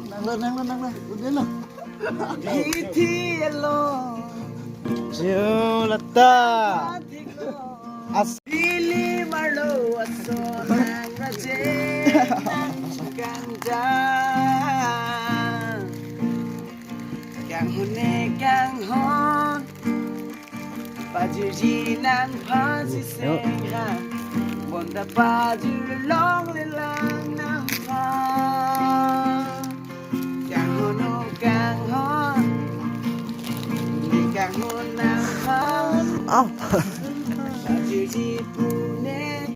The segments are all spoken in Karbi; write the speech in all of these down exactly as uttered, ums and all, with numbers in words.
Nanglo, nanglo, nanglo. Udah lo. Iti lo. Yo, lata. As- Ili marlo ason nang raje nang kangja. Kanghon ne kanghon. Pajirji nangphan si seng ha. Bonta pajir longle lang nangphan. Kanghon o kanghon. Ne kanghon nangphan. Aw. Pajirji pu ne.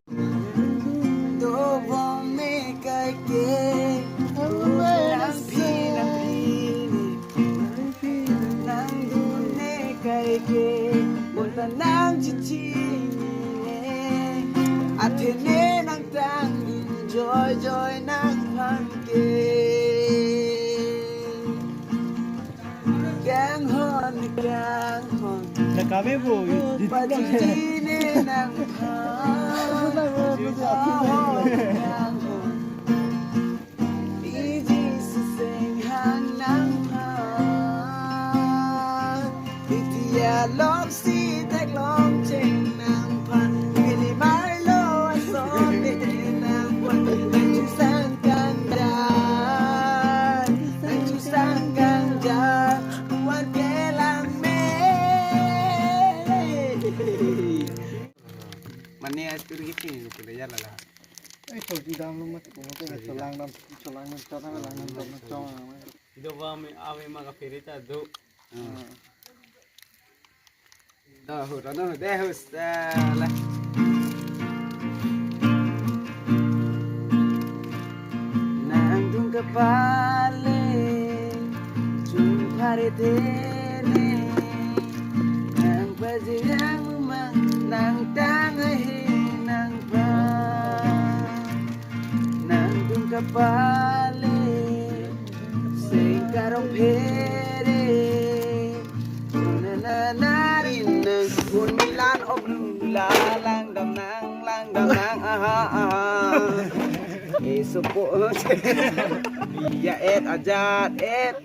Dobom me kaike. Nangphi nangphi ne. Nangdun ne kaike, bonta nangchichi ne. Athe ne nangtangdun joijoi nangphan ke. Kanghon, kanghon. Na kami bo, di- Pajiji ne nangphan. Kanghon, kanghon. Iji siseng hang nangphan. Iti along si theklong cheng nangphan. Ili marlo ason ne nangphan. Nangchusang kangjar. Nangchusang kangjar. Wan kelang me. Mane astur gitu, gitu ya lala. Eh, so di dalam rumah tuh, kamu tuh celang dan celang dan celang dan celang. Ido ba ame, ame maka pirita do. Hmm. Dah, dah, dah, dah, dah, lah. Nangdun kapale, jun phare thene, nangpajirang umang, nangtang ahe, nangphan. Nangdun kapale, seng karong phere. Na na na rin nang kun milan oblu la lang dam nang lang dam nang aha aha. Eh, sopo. Biya et ajat et.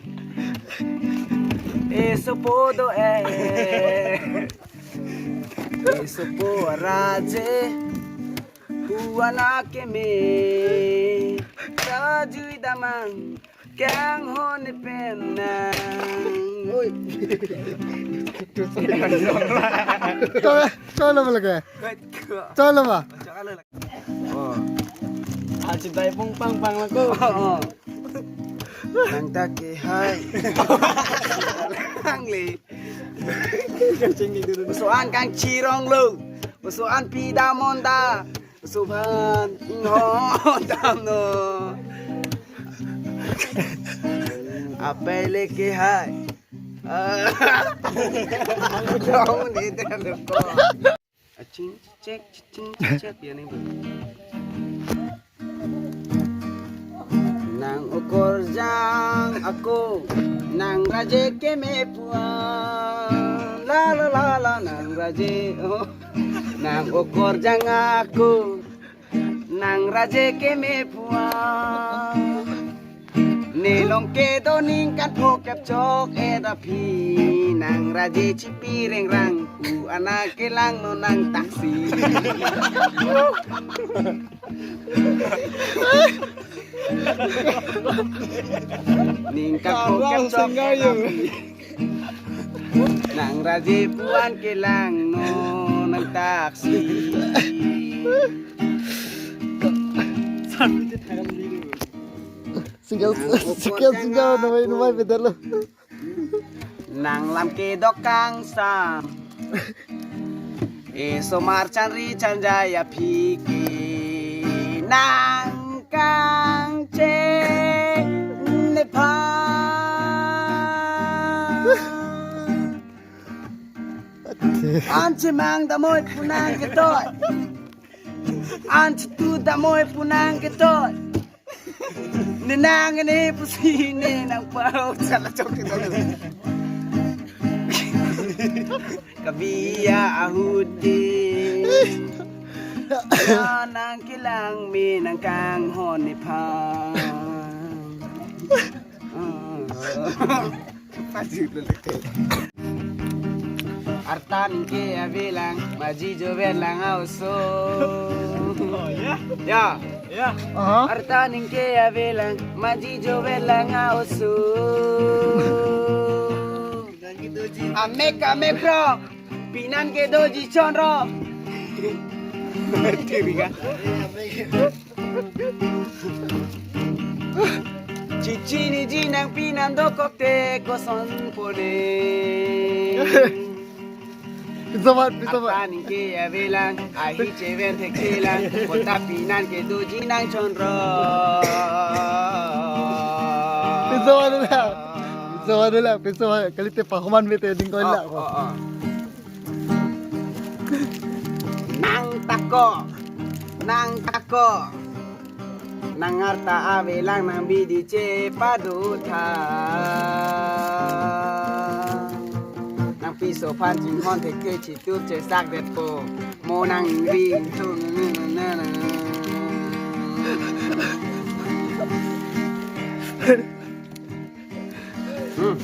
Eh, sopo do et. Eh, sopo raje. Pu anak keme. Rajui damang. Kanghon ne pen nang. Oi. Kau, kau nama lagi? Kau. Kau nama? Oh. Aci dai pung pang pang laku. Oh, oh. Nang ta ke hai. Nang le. Kacing ni dulu. Soan kang chirong lo. Soan pida monda. Subhan ho tam no. Apai leke hai. Ah. Dong ni telo ko. Aching chek ching chek ya ni. Nang okorjang ako, nang raje keme puan. La la la la, nang raje, oh. Nang okorjang ako, nang raje keme puan. Nelong kedo ningkan phokep chok et aphi, nang raje chipi rengrang, pu anak kelang no nang taksi. Ningkan phokep chok et aphi. Nang raje puan kelang no nang taksi. Single, single, single, no, no, no, pedalo. Nang lam kedok kangsam. Eso mar chanri chanjai aphi ke nang kangcheng nephan. An chemang damoi pu nang ketoi. An chetu damoi pu nang ketoi. Ne nang ne pusi ne nang pau chala chok kita tu. Kabiya ahut de. Ya, nang kelang me nang kanghon nephan. Pajut lo leke. Arta ningke avelang, maji joven lang a-oso. Oh, ya? Ya. Ya. Aha. Arta ningke avelang, maji joven lang a-oso. Amek, amek bro. Pinan ke doji chonro. Tiri ka. Chichi niji nang pinan dokok te koson pone. Pisomat, pisomat. Arta ningke avelang, ahi cheven thekthelang, kota pinan ke doji nang chonro. Pisomat dula. Pisomat dula, pisomat. Kalite pahoman mete ding ko Oh, ila ko. Oh, oh. Nang tako, nang tako. Nang arta avelang nang bidi chepadotha. Nang piso aphan chinghon thekthe chitur chesakdetpo. Mo nang ring thung. Hmm.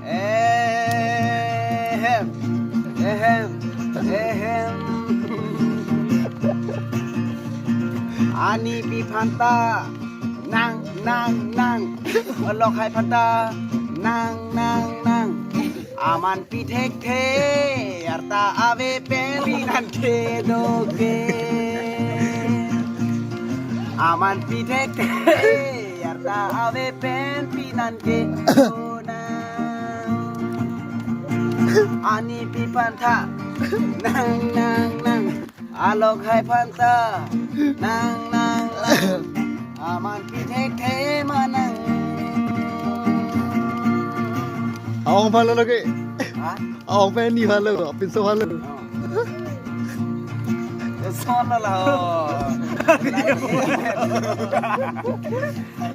Ehem, ehem, ehem. Anipi aphanta nang, nang, nang. Alokhai aphanta nang, nang, nang. Aman pi thekthe, arta ave pen pinan kedo ke. Aman pi thekthe, arta ave pen pinan kedo nang. Anipi aphanta nang, nang, nang. Alokhai aphanta nang, nang, nang. Aman pi thekthe ma nang. Aong aphan lo lake. Ha? Aong pen ni aphan lo, pinso aphan lo. Oh. Son lo la, oh.